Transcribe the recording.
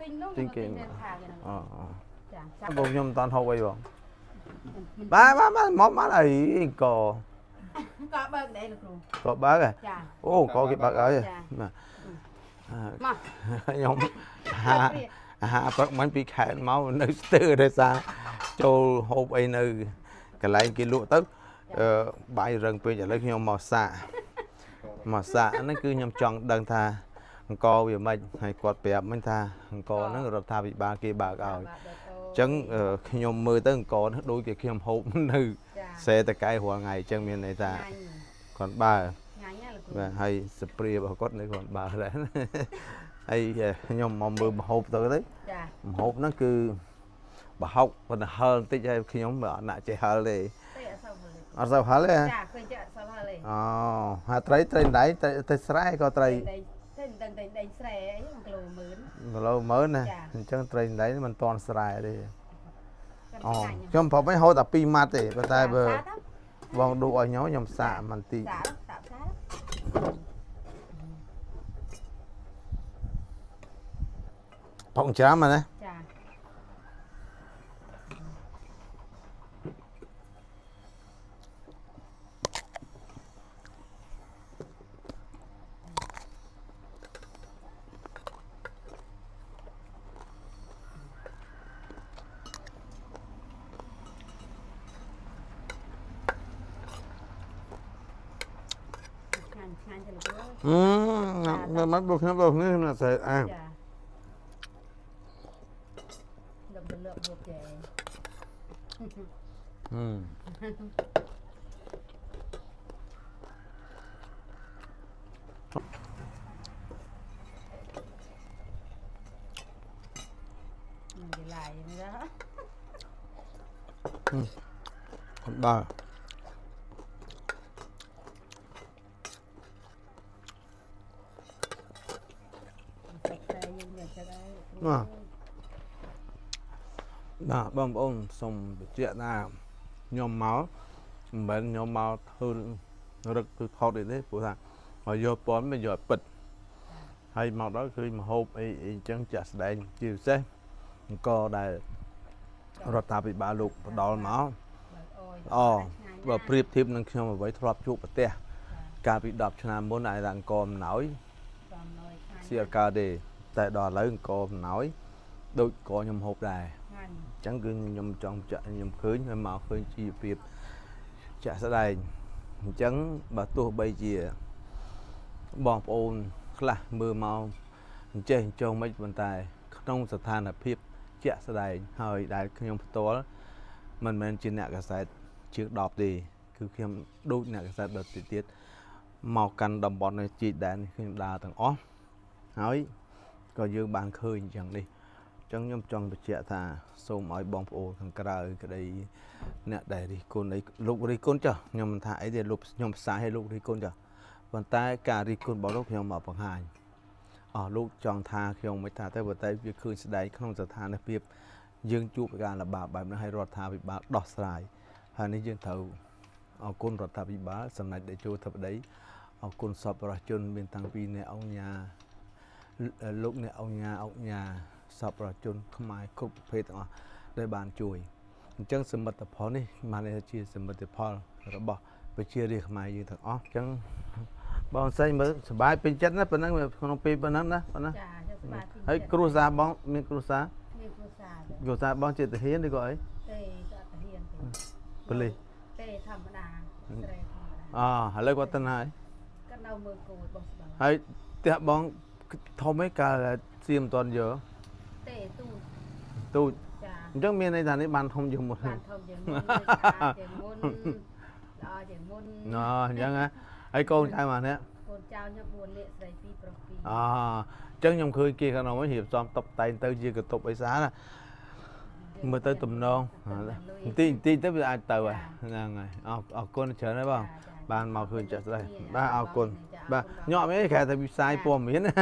ទិញនោះ ទិញគេ ទិញថាគេហ្នឹង អូ ចាសា បងខ្ញុំមិនតាន់ហូបអីបងបាទបាទបាទមកមកអីក ក៏បើកដែរលោកគ្រូ កបើកហ៎ ចា អូកគេបើកហើយបាទ មក ខ្ញុំហាអាហារព្រឹកមិញពីខេត្តមកនៅស្ទើរដោយសារចូលហូបអីនៅកន្លែងគេលក់ទៅអឺបាយរឹងពេកឥឡូវខ្ញុំមកសាកមកសាកហ្នឹងគឺខ្ញុំចង់ដឹងថាអង្គវាមិនហើយគាត់ប្រាប់មិញថាអង្គហ្នឹងរដ្ឋាភិបាលគេបើកឲ្យអញ្ចឹងខ្ញុំមើលទៅអង្គហ្នឹងដូចជាខ្ញុំហូបនៅ ចា សេតកែរាល់ថ្ងៃអញ្ចឹងមានន័យថា ញ៉ាញ់ គាត់បើ ញ៉ាញ់ណាលោកគ្រូ បាទហើយសព្រារបស់គាត់នៅគាត់បើដែរហើយខ្ញុំមកមើលម្ហូបទៅទៅ ចា ម្ហូបហ្នឹងគឺប្រហុកប៉ុន្តែហឹលបន្តិចហើយខ្ញុំមិនអត់ណាក់ចេះហឹលទេ ទេអត់សូវហឹលទេ អត់សូវហឹលទេហ៎ ចាឃើញចាអត់សូវហឹលទេ អូហាត្រីត្រីដៃត្រីត្រីស្រែក៏ត្រី ដីតែមិនដឹងតែដីស្រែអី1គីឡូ10000 គីឡូ10000ណា ចា អញ្ចឹងត្រីដៃមិនតាន់ស្រែទេ គាត់ អូ ឆ្ងាញ់ ខ្ញុំប្រាប់ឲ្យហូតតែ2ម៉ាត់ទេប៉ុន្តែបើ សាទៅ បងឌូឲ្យខ្ញុំខ្ញុំសាកបន្តិច សាសាសា ផងច្រាមណា ចាឆ្ងាញ់ឆ្ងាញ់ទៅលោកគ្រូ អឺមិនបើខ្ញុំបើខ្ញុំណាស្អែអា ចាលឹបលឹបហូបចែ អឺ នឹងគេឡាយនេះណា គាត់បើ សាច់តែយើងមានចិត្តហើយ បាទបាទបងប្អូនសូមបញ្ជាក់ថាខ្ញុំមកមិនមែនខ្ញុំមកធ្វើរឹកគឺថតអីទេព្រោះថាមកយកពន់មកយកឲ្យពិតហើយមកដល់ឃើញមហូបអីអីអញ្ចឹងចាក់ស្ដែងជាពិសេសអង្គដែលរដ្ឋាភិបាលលោកផ្ដល់មក បើកអយ អូបើប្រៀបធៀបនឹងខ្ញុំអ្វីធ្លាប់ជួបប្រទះកាលពី10ឆ្នាំមុនឯតែអង្គអំណោយ សំណយឆ្ងាញ់ ស៊ីអត់កើតទេតែដល់ឥឡូវអង្គអំណោយដូចក៏ខ្ញុំហូបដែរ ឆ្ងាញ់ អញ្ចឹងគឺខ្ញុំចង់ចាក់ខ្ញុំឃើញហើយមកឃើញជីវភាពចាក់ស្ដែងអញ្ចឹងបើទោះបីជាបងប្អូនខ្លះមើលមកអញ្ចេះអញ្ចោះមិនប៉ុន្តែ ក្នុងស្ថានភាពជាក់ស្ដែងហើយដែលខ្ញុំផ្ទាល់មិនមែនជាអ្នកកសែតជាង10ទេគឺខ្ញុំដូចអ្នកកសែតដទៃទៀតមកកាន់តំបន់នេះជីកដែននេះខ្ញុំដើរទាំងអស់ហើយក៏យើងបានឃើញអញ្ចឹងនេះ អញ្ចឹងខ្ញុំចង់បញ្ជាក់ថាសូមឲ្យបងប្អូនខាងក្រៅក្តីអ្នកដែលរិះគន់អីលោករិះគន់ចុះខ្ញុំមិនថាអីទេលោកខ្ញុំផ្សាយឲ្យលោករិះគន់ចុះប៉ុន្តែការរិះគន់របស់លោកខ្ញុំមកបង្ហាញអស់លោកចង់ថាខ្ញុំមិនថាទេប៉ុន្តែវាឃើញស្ដែងក្នុងស្ថានភាពយើងជួបការលំបាកបែបនេះឲ្យរដ្ឋាភិបាលដោះស្រាយហើយនេះយើងត្រូវអរគុណរដ្ឋាភិបាលសម្ដេចតេជោធិបតីអរគុណសប្បុរសជនមានតាំងពីអ្នកអង្គញា លោកអ្នកអង្គញាអង្គញាសប្បុរសជនខ្មែរគ្រប់ប្រភេទទាំងអស់ដែលបានជួយអញ្ចឹងសមិទ្ធផលនេះបានន័យថាជាសមិទ្ធផលរបស់ប្រជារាស្ត្រខ្មែរយើងទាំងអស់អញ្ចឹងបងសេងមើលសប្បាយពេញចិត្តណាប៉ុណ្ណឹងក្នុងពេលប៉ុណ្ណឹងណាប៉ុណ្ណា ចាចាស្បាយ ហើយគ្រួសារបងមានគ្រួសារ មានគ្រួសារ គ្រួសារបងជាទាហានឬក៏អី ទេក៏អត់ហ៊ានទេ ប៉ូលីស ទេធម្មតាស្រែធម្មតា អឥឡូវគាត់ទៅណាហើយ គាត់នៅមើលគោបោះស្បើ ហើយផ្ទះបងធំឯកាលសៀមមិនទាន់យក ទេទូ ទូច ចា អញ្ចឹងមានន័យថានេះបានធំជាងមុន បានធំជាងមុនស្អាតជាងមុនល្អជាងមុន ណ៎អញ្ចឹងហ៎ហើយកូនចៅមកនេះ កូនចៅខ្ញុំ4នាក់ស្រី2ប្រុស2 អអញ្ចឹងខ្ញុំឃើញគេខាងនោះវិញរៀបចំតុបតែងទៅជាកន្ទប់អីស្អាតណាមើលទៅទំនងបន្តិចបន្តិចទៅវាអាចទៅហើយហ្នឹងហើយអរអរគុណច្រើនហើយបងបានមកឃើញចាក់ស្ដែងបាទអរគុណបាទញាក់មែនគេថាវិស័យព័ត៌មានណា